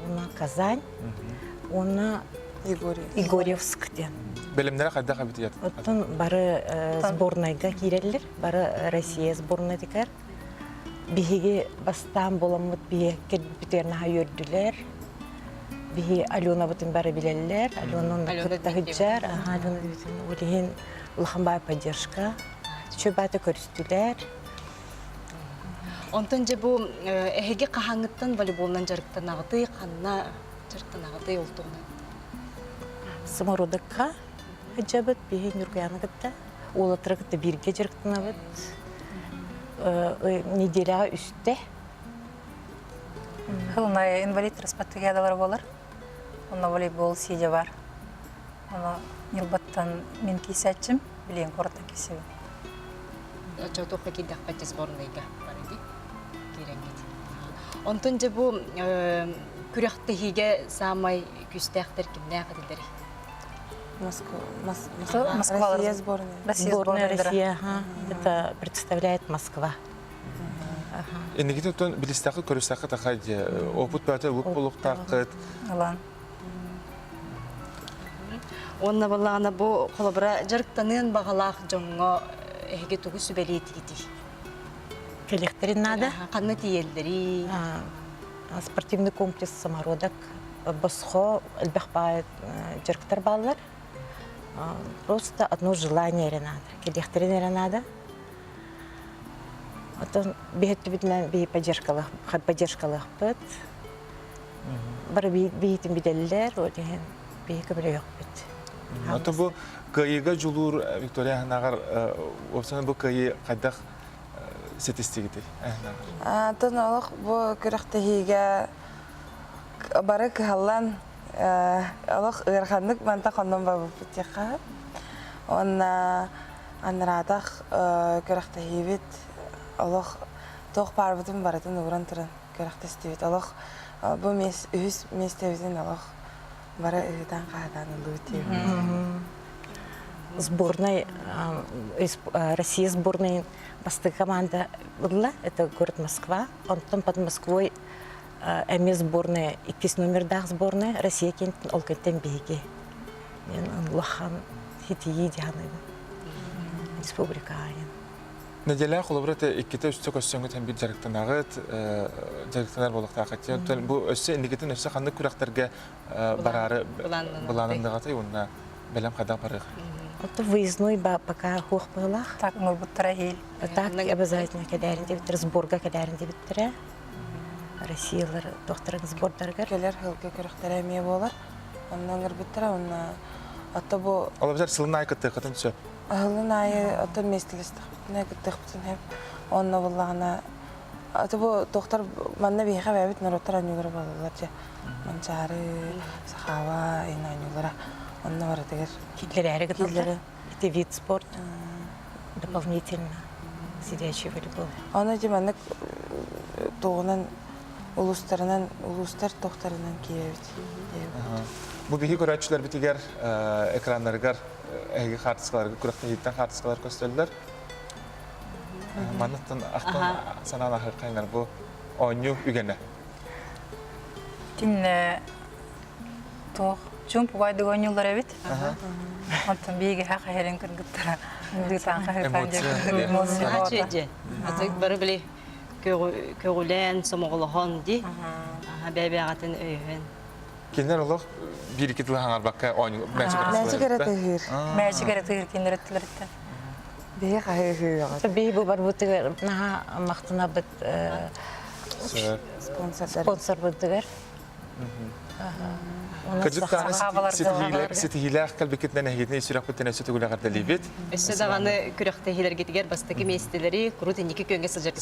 уонна Казань, уонна Егорьевск диэн. Бэлэмнэрэ хайдах эбитий? Оттон бары сборнайга киирэллэр, бары Россия сборнайдыгар. Биһиги бастаан буоламмыт биһи кэлбитигэр наһаа үөрдүлэр. Биһи Аленабытын бары билэллэр. Алена онно кытта сылдьар. Алена ол иһин улахан баай поддержка. Үчүгэй баата көрүстүлэр. Онтон дьэ бу эһиги хаһааҥҥыттан волейболунан дьарыктанаҕытый, ханна дьарыктанаҕытый ол туһунан? Самородокка сылдьабыт, биһи Ньургуйааны кытта, уолаттары кытта бииргэ дьарыктанабыт. Неделяҕа үстэ. Хылнай инвалид распаттыгиадалар буолар. Онно волейбол сидя бар. Ону Ньурбаттан мин киисээччим, билиэн куораттан киисэбин. Оччотуохха киирдэхпит сборныйга барыгы киирэҥҥит. Онтон дьэ бу күрэхтэһиигэ саамай күүстээхтэр кимнээх этилэрий? Москва, Москва, Россия сборная. Россия Сборная Россия, ага. Это представляет Москва. Инникитин оттон билистэххит, көрүстэххит ахай дьэ опыт бөтө ылык буолуохтааххыт. Ылан. Уонна балаана бу холобура дьарыктаныан баҕалаах дьоҥҥо эһиги тугу сүбэлиэтигитий? Кэлиэхтэрин наада. Ханна тиийэллэрий? Спортивный комплекс «Самородок» босхо элбэх баай дьарыктар бааллар. Просто одно желание эрэ наада. Кэлиэхтэрин эрэ наада. Оттон биһэттибитинэн биһи поддержкалаахпыт. Бары биһитин билэллэр, ол иһин биһи көмөлөһүөхпүт. Ото бу кыайыыга дьулуур Виктория Аһынааҕар уопсайынан бу кыайыы хайдах ситистигитий Аһынааҕар? Атын олох бу күрэхтэһиигэ бары кыһаллан олох ыараханнык манта хоннон барбыппыт диэххэ. Уонна анараатах күрэхтэһиибит олох туох баарбытын барытын ууран туран күрэхтэстибит. Олох бу үһүс миэстэбитин олох бары ыһытан-хаһытан ыллыбыт диэбит. Сборной Россия сборной бастакы команда была, это город Москва. Онтон под Москвой эмиэ сборная иккис номердаах сборная Россия кентин ол кэнтэн биһиги улахан хитийии дьаһаныбын республика аайын. Нэдиэлэ холобура те иккитэ үстэ көрсөҥҥүт һэн биир дьарыктанаҕыт, дьарыктанар буолуохтааххыт. Оттон бу өссө инникитин өссө ханнык күрэхтэргэ бараары былааннаныаҕытай уонна бэлэм хайдах барыах? Оттон выездной пока хуох быһылаах. Так оҥорбуттара иһил. Так обязательно кэлээрин диэбиттэрэ, сборга кэлээрин диэбиттэрэ. Россиялар тохторун сбордарыгар. Кэлэр сылга күрэхтэрэ эмиэ буолар. Онно ыҥырбыттара уонна ото бу Ол эбэтэр сылын аайы кыттыаххытын сөп. Ыһылын аайы оттон миэстэлэстэхпитинэ кыттыахпытын сөп. Онно буллаҕына аты бу туохтар манна биһиэхэ бэйэбит норуоттар оонньуулара буолаллар дьэ. Манчаары, Сахава иһин оонньуулара. Онно барытыгар Киллэрээри гыналлар. Это вид спорта дополнительно сидячий волейбол. Аны дьэ маннык туоҕунан улуустарынан улуустар туохтарынан киирэбит. Бу биһи көрөөччүлэрбитигэр экраннарыгар эһиги хаартыскаларга күрэхтэһииттэн хаартыскалар көстөллөр. Манныттан ахтан санаан аһырхайнар бу оонньуу үгэнэ. Тинне туох чуумпу баайдык оонньууллар эбит. Онтон биһиги хаһырын кыргыттара быытаан хаһыытаан Эмоция. Бары били көҕүлээн, сомоҕолоһон ди. Бэйэ-бэйэҕитин өйөһөн. Кинилэр олох биир-икки тылы хаҥарбакка оонньуу Мээчик эрэ тыһыыр. Мээчик эрэ тыһыыр кинилэр өттүлэриттэн. Биһи хаһыыһыаҕыт. Биһи бу барбытыгар наһаа махтанабыт Спонсордар. спонсорбытыгар. Кырдьык даҕаны ситиһиилээх кэлбиккитинэн эһигитини сүрэхпиттэн өссө төгүл эҕэрдэлиибит. Өссө даҕаны күрэхтэһиилэргитигэр бастакы миэстэлэри курут инники күөҥҥэ сылдьар.